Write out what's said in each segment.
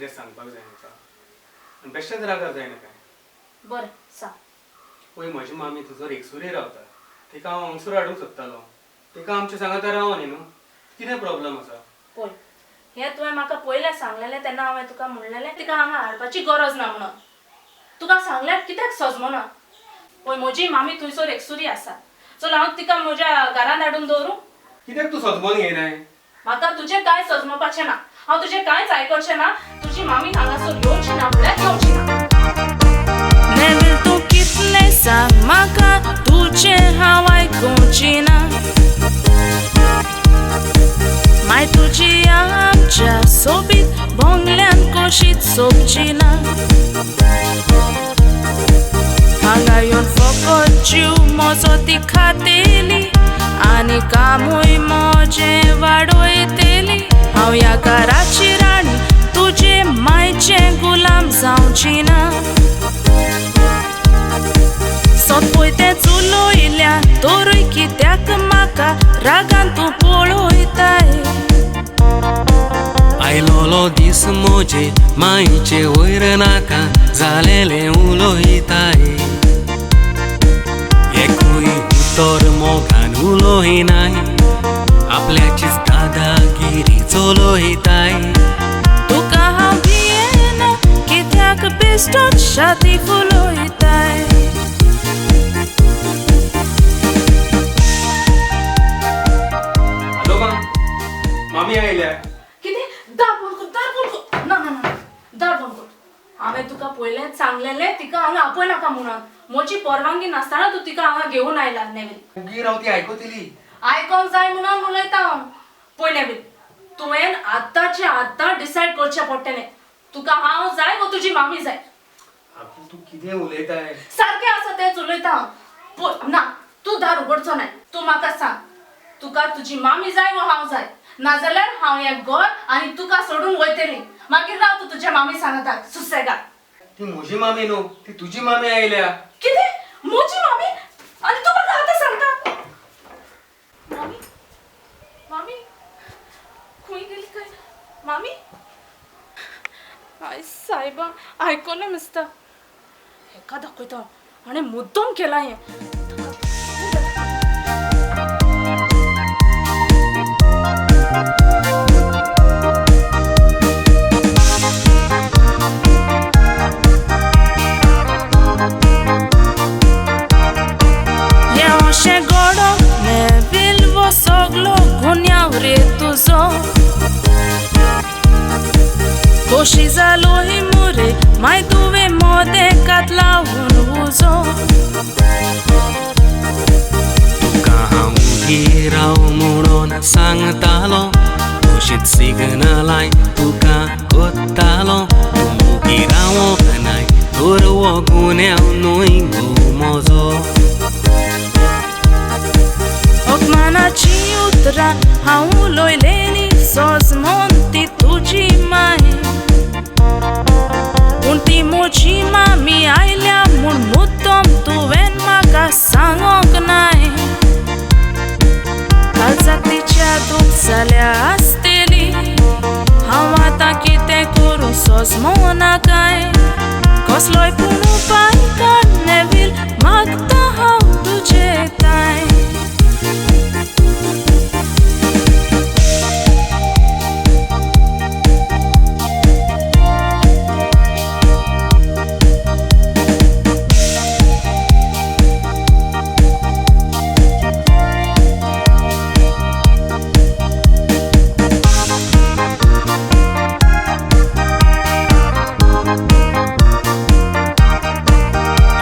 कितें सांगपाक जाय म्हाका आनी बेश्टेच रागार जायना काय. बरें सांग. पळय म्हजी मामी थंयसर एकसुरी रावता. तिका हांव हांगसर हाडूंक सोदतालो. तिका आमच्या सांगाता रावो न्ही न्हू. कितें प्रॉब्लम आसा? पळय हें तुवें म्हाका पयलें सांगलेलें तेन्ना हांवें तुका म्हणलेलें तिका हांगा हाडपाची गरज ना म्हणून. तुका सांगल्यार कित्याक सजमना? पळय म्हजी मामी थंयसर एकसुरी आसा. चल हांव तिका म्हज्या घरांत हाडून दवरूं. कित्याक तूं सजमोन घेयनाय? म्हाका तुजें कांय सजमपाचें ना. हांव तुजें कांयच आयकचें ना. तुजी मामी हांगासर येवची ना म्हणल्यार येवची ना. नेवील तूं कितलें सांग म्हाका तुजें हांव आयकुची ना. माय तुजी आमच्या सोबीत बोंगल्यान कशीच सोबची ना. हांगा येवन फकत जीव म्हजो ती खातेली आनी कामूय म्हजें वाडयतली. हांव ह्या घराची राणी तुजे मायचें गुलाम जावची ना. सत पळय तें चुलयल्या तरूय कित्याक म्हाका रागान तूं पळयताय. आयलोलो दीस म्हजे मायचे वयर नाका जालेलें उलयताय. एकूय उतर मोगान उलयनाय आपल्याचीच दादागिरी चलयताय. तुका हांव भियेना कित्याक बेश्टोच छाती फुलयताय. हॅलो मा, मामी आयल्या. कितें? दार बंद कर, दार बंद कर. ना ना ना, दार बंद कर. हांवें तुका पयलेंच सांगलेलें तिका हांगा आपय नाका म्हणून. म्हजी परवानगी नासतना तूं तिका हांगा घेवन आयला नेवील. उगी राव, ती आयकतली. आयकोंक जाय म्हणून उलयता हांव. पळय नेवील, तुवें आतांचे आतां डिसायड करचें पडटलें. तुका हांव जाय वो तुजी मामी जाय. आगो तूं कितें उलयताय? सारकें आसा तेंच उलयता हांव. पळय ना, तूं दार उगडचो नाय. तूं म्हाका सांग, तुका तुजी मामी जाय वो हांव जाय? नाजाल्यार हांव हें घर आनी तुका सोडून वयतली. मागीर राव तूं तुज्या मामी सांगता सुसेगाद. ती म्हजी मामी न्हू, ती तुजी मामी आयल्या. कितें? म्हजी मामी? आनी तूं म्हाका आतां सांगता? मामी, मामी खंय गेली काय? मामी, I सायबा, आयकलें दिसता. हेका दाखयता आनी मुद्दम केलां हें. हें अशें घडोवंक नेवील हो सगलो गुन्यांव रे तुजो. खोशी जालोय मुरे माय तुवें मोदें कात लावन उजो. तुका हांव उगी राव म्हणून सांगतालो, कशीच सिग्नलाय तुका कोत्तालो. तूं उगी रावोंक नाय तर हो गुन्यांव न्हय गो म्हजो. अपमानाची उतरां हांव उलयलेली सजमोन ती तुजी माय. पूण ती म्हजी मामी आयल्या म्हूण मुद्दम तुवें म्हाका सांगोंक नाय. काळजाक तिच्या दूख जाल्या आसतली. हांव आतां कितें करूं सजमोना काय? कसलोय पूण उपाय काड नेवील, मागता हांव तुजे ताय.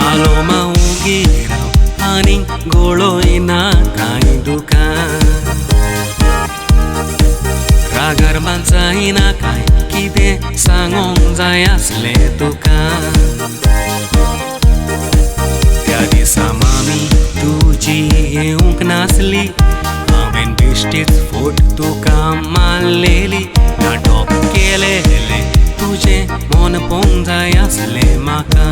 आलो मा उगी राव आनी गोळयना कांय दुकान. रागार बांचायना काय कितें सांगोंक जाय आसलें तुका. त्या दिसा मामी तुजी येवंक नासली, हांवें बेश्टीच फोट तुका मारलेली. नाटक केलेलें तुजें मन पोवंक जाय आसलें म्हाका.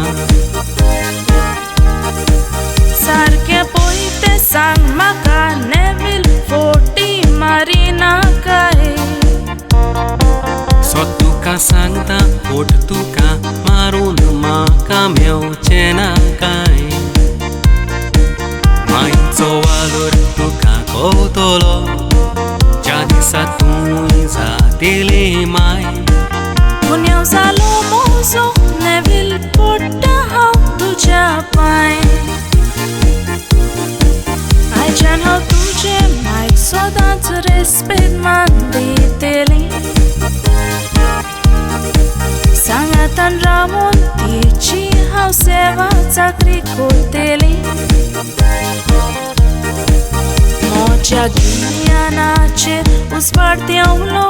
सारकें पळय तें सांग म्हाका नेवील, फोटी मारिना काय? सत तुका सांगता मायचो वालोर तुका कवतलो ज्या दिसा तूं जातेली माय. पुन्याव जालो मोजो नेवील पडटा हांव तुज्या पांय. आयच्यान हांव तुजे मायक सदांच रेस्पेद मान दितली. सांगातान रावून तिची हांव सेवा चाकरी करतली. म्हज्या गिन्यानाचेर उजवाड देंवलो,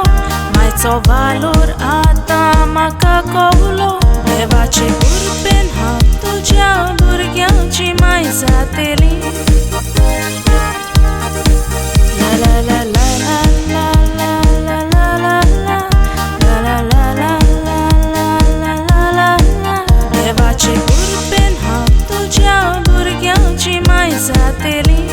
मायचो वालोर आतां म्हाका कवलो. देवाचे कृपेन हांव तुज्या भुरग्यांची माय जातली. ला ला ला ला ला ला ला ला ला ला ला ला ला ला ला ला ला ला. देवाचे कृपेन हांव तुज्या भुरग्यांची माय जातली.